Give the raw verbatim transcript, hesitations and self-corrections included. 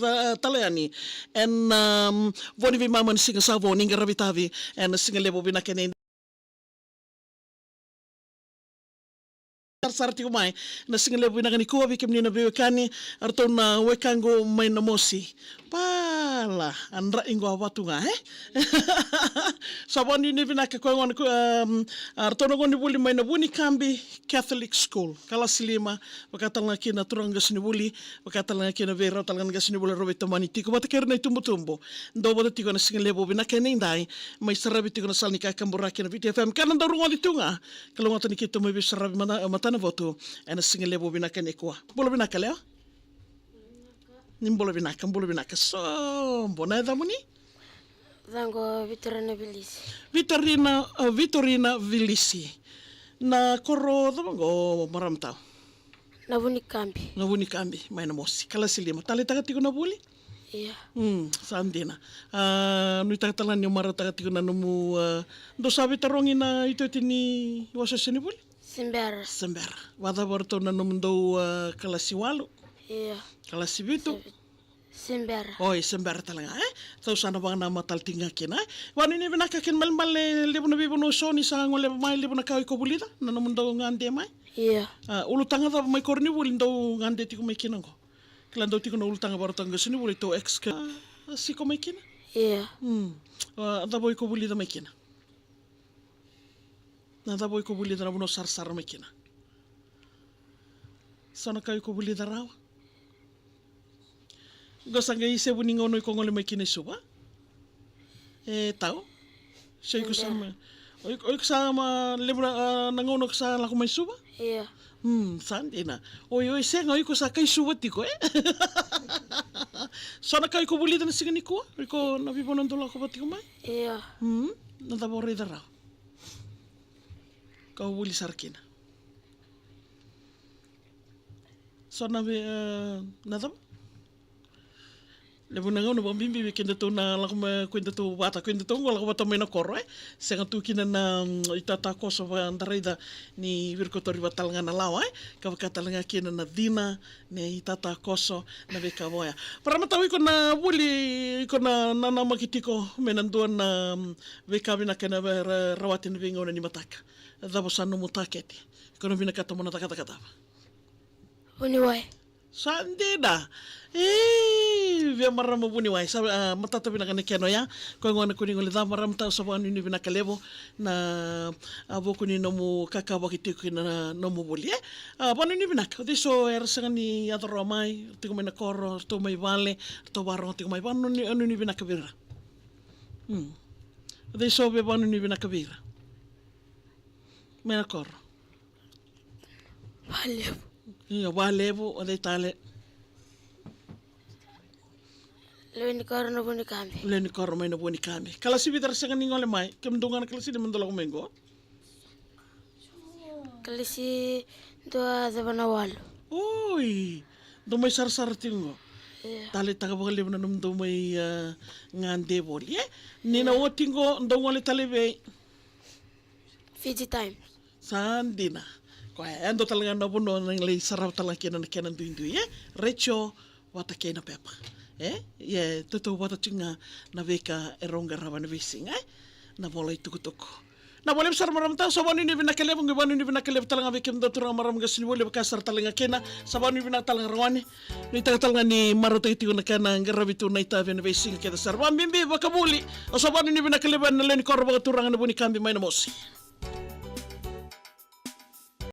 ta-, tale yani ena, um, vo ni veimama ni siga sa vo ni qaravi tavi ena siga levu vinaka ni sarasara tiko mai na siga levu vinaka nikua vei kemuni na veiwekani, eratou na wekaqu mai Namosi. Pala, a dra iqo a vatu ga, e? Sa vakanuinui vinaka koya gona ko, um, eratou na gonevuli mai na Vunikabi Catholic School, kalasi lima, vaka tale ga kina na turaga qasenivuli, vaka tale ga kina vei rau tale ga na qasenivuli rau veitomani tiko vata kei ira na itubutubu. Dou vata tiko na siga levu vinaka edaidai, mai saravi tiko na sala ni kakaburaki na Viti F M. Ka na dau rogoci tu ga, kalougata ni keitou mai veisaravi mata-, matanavotu ena siga levu vinaka nikua. Bula vinaka, Leo. Ni bula vinaka, bula vinaka. Sobo, na yacamuni? Yacaqu o Vitorina Vilisi. Vitorina, uh, Vitorina Vilisi. Na koro cava qo, marama tau? Na Vunikabi. Na Vunikabi, mai Namosi. Kalasi lima. Taleitaka tiko na vuli? Ia. Mm, sa dina. A, nuitaka tale ga ni o marautaka tiko na nomu, a, dou sa veitarogi na itoeti ni wasewase ni vuli? Se bera. Se bera. Vakacava o ratou na nomudou, a, kalasi walu? Ia. Kalasi vitu? Se, se bera. Oi, se bera tale ga, e? Tou sa na vakanamata tale tiko ga kina, e? Vakanuinui vinaka kina, malemale, levu na veivanua so ni sa goleva mai, levu na ka o iko vulica, na nomudou gade mai? Ia. A, ulutaga cava mai koronivuli dou gade tiko mai kina qo? Kila dau tiko na ulutaga vakarautaka qasenivuli, tou ex-, a, siko mai kina? Ia. Mm. A, cava o iko vulica mai kina? Na cava o iko vulica na vanua sarasara mai kina? So na ka o iko vulica rawa? Qo sa qai isevu ni gauna o iko gole mai kina i Suva? E tau? Se o iko sa ma, o iko, o iko sa ma levu na, a, na gauna o iko sa lako mai Suva? Ia. Hmm, sa dina. Oi, oi, sega, o iko sa kai Suva tiko, e? So na ka o iko vulica na siga nikua? O iko na veivanua dou lako vata tiko mai? Ia. Hmm, na cava o raica rawa? Ka o vuli sara kina. So na vei, e, na cava? Levu na gauna vakabibi vei kedatou na lako mai, kedatou vata, kedatou qo lako vata mai na koro, e? Sega tu kina na, mm, itatakoso vaka da raica ni virikotori vata tale ga na lawa, e? Ka vaka tale ga kina na cina ni itatakoso, na veika vaka oya. Marama tau, iko na vuli, iko na, na, nanamaki tiko me na dua na, mm, veika vinaka ena ra-, ra-, rawati ena veigauna ni mataka. Cava sa nomu takete? Iko na vinakata mo na cakacaka cava? Vuniwai. Sa dina. E, via marama vuniwai. Sa, a, matata vinaka na kena oya. Koya gona ko ni gole ca, marama tau, sa vakanuinui vinaka levu na, a, vuku ni nomu kakavaki tiko kina na nomu vuli, e? A, vakanuinui vinaka. O cei so era sega ni yaco rawa mai, tiko mai na koro, ratou mai vale, ratou vakarogo tiko mai, vakanuinui, nuinui vinaka vei ira. Hmm. O cei so via vakanuinui vinaka vei ira mai na koro? Valevu. Io, Valevu, o cei tale? Lewe ni koro na Vunikabi. Lewe ni koro mai na Vunikabi. Kalasi vica era sega ni gole mai? Kemudou ga na kalasi lima dou lako mai qo? Kalasi dua, cava na walu. Oi, dou mai sarasara tiko qo. Ia. Taleitaka vakalevu na nomudou mai, a, gade voli, e? Ni na oti qo, dou gole tale vei? Fiji Times. Sa dina. Koya, e dua tale ga na vanua na lai sarava tale ga kina na kena duidui, e? Retio vata kei na pepa. E? Ia, tautauvata tiko ga na veika erau qarava ena veisiga, e? Na vola itukutuku. Na vola levu sara marama tau, sa vakanuinui vinaka levu, qai vakanuinui vinaka levu tale ga vei kemudou turaga marama qasenivuli, vaka sara tale ga kina, sa vakanuinui vinaka tale ga rawa ni. Nuitaka tale ga ni marautaki tiko na kena qaravi tu na itavi ena veisiga kece sara. Vakabibi, vakavuli, au sa vakanuinui vinaka levu ena lewe ni koro vakaturaga na Vunikabi mai Namosi.